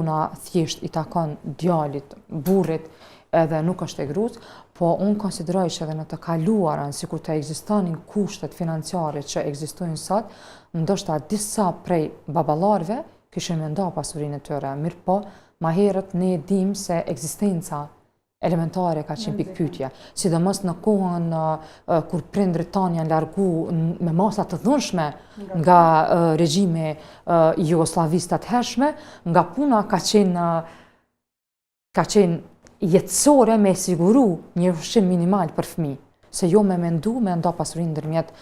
prona thjesht i takon djalit, burrit, edhe nuk është e grus, po unë konsideroj që edhe në të kaluarën, sikur të ekzistonin kushtet financiare që ekzistojnë sot, ndoshta disa prej baballarëve kishin me nda pasurinë e tyre, mirëpo, ma herët ne e dimë se ekzistenca elementare ka qenë pikëpyetje, sidomos në kohën kur prindërit tanë janë largu me masa të dhunshme nga regjimi i Jugosllavisë të atëhershme, nga puna ka qenë ka qenë jetësore me siguru një ushqim minimal për fëmijë, se jo me mendu me nda pasurinë ndërmjet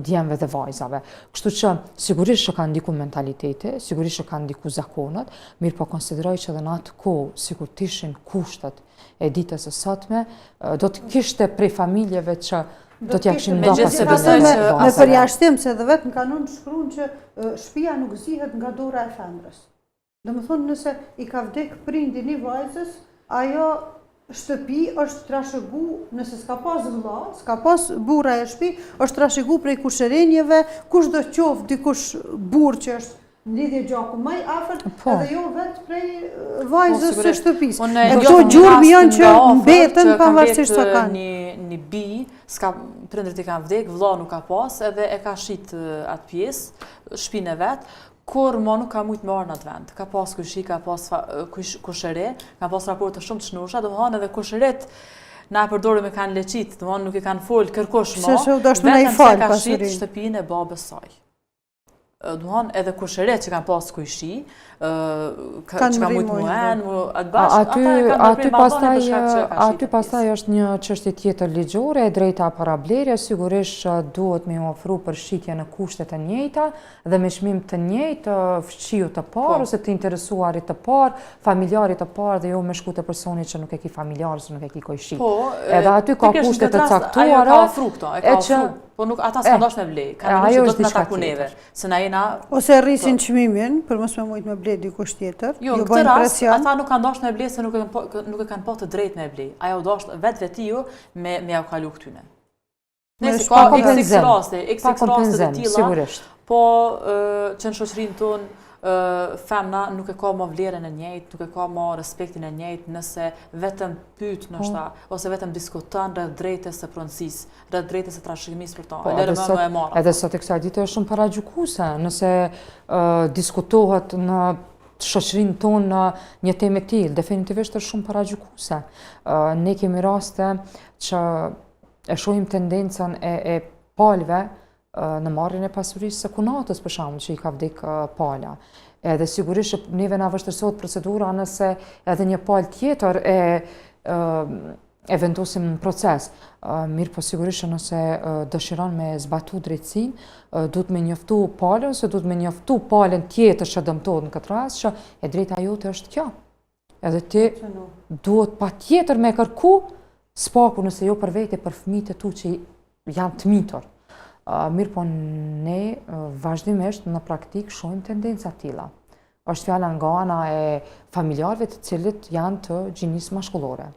djemve dhe vajzave. Kështu që sigurisht që ka ndiku mentaliteti, sigurisht që ka ndiku zakonet, mirëpo konsideroj që edhe në atë kohë, sikur t'ishin kushtet e ditës së sotme, do të kishte prej familjeve që do t'ia kishin nda pasurinë me, me përjashtim se edhe vetë në kanun shkruan që shpia nuk zihet nga dora e femrës. Domethënë nëse i ka vdek prindi një vajzës, ajo shtëpi është trashëgu, nëse s'ka pas vëlla, s'ka pas burrë ajo shtëpi, është trashëgu prej kushërinjve, kushdo qoftë dikush burrë që është në lidhje gjaku më i afërt, po. edhe jo vetë prej po, vajzës së shtëpisë. E këto gjurmë janë që mbeten pavarësisht sa kanë. Një, një bi, s'ka prindërit i kanë vdek, vëlla nuk ka pas, edhe e ka shit atë pjesë, shpinë e vet, Kurrë mo nuk ka mujtë me ardhë në atë vend. Ka pas kojshi, ka pas kushëri, ka pas raporte shumë të shnosha, domethanë edhe kushërit na e përdorim e kanë leqit, domethanë nuk i kanë folë kërkush mo, vetëm se ka shit shtëpinë e babës saj. Domethanë edhe kushërit që kanë pas kojshi, që kanë mujtë mu enë, mu atë bashkë, ata e kanë ndërpre marrëdhënie për shkak që ka shit Aty pastaj është një çështje tjetër ligjore, e drejta e parablerjes, sigurisht që duhet me ofru për shitje në kushte të njëjta, dhe me çmim të njëjtë fqiut të parë po. ose të interesuarit të parë, familjarit të parë dhe jo me shku te personi që nuk e ki familjar ose nuk e ki kojshi. Po, edhe aty ka kushte të caktuara. Ajo ka ofru këto, e ka ofru. Po nuk ata s'ka dashur me ble, kanë menduar që do të na taku neve, se na jena ose rrisin po. çmimin për mos me mujt me ble dikush tjetër. Jo, në këtë rast ata nuk kanë dashur me ble se nuk e kanë nuk e kanë pa të drejtë me ble. Ajo dashtë vetvetiu me me jau kalu këtyne. Nëse ka xx raste, xx raste të tilla, sigurisht. Po që në shoqërinë tonë femna nuk e ka më vlerën e njëjtë, nuk e ka më respektin e njëjtë nëse vetëm pyet po. ndoshta ose vetëm diskuton rreth drejtës së pronësisë, rreth drejtës së trashëgimisë për ta. Po, edhe sot, më e marrë. Edhe sot e kësaj dite është shumë paragjykuese, nëse diskutohet në shoqërinë tonë në një temë të tillë, definitivisht është shumë paragjykuese. Ne kemi raste që e shohim tendencën e, e palëve në marrjen e pasurisë së kunatës, për shembull, që i ka vdek pala. Edhe sigurisht që neve na vështirësohet procedura nëse edhe një palë tjetër e, e vendosim në proces. Mirëpo sigurisht që nëse dëshiron me zbatu drejtësinë, duhet me njoftu palën, ose duhet me njoftu palën tjetër që dëmtohet në këtë rast, që e drejta jote është kjo. Edhe ti duhet patjetër me kërku, s'paku nëse jo për vete, për fëmijët e tu që janë të mitur. Mirëpo ne vazhdimisht në praktikë shohim tendenca të tilla. Është fjala nga ana e familjarëve të cilët janë të gjinisë mashkullore.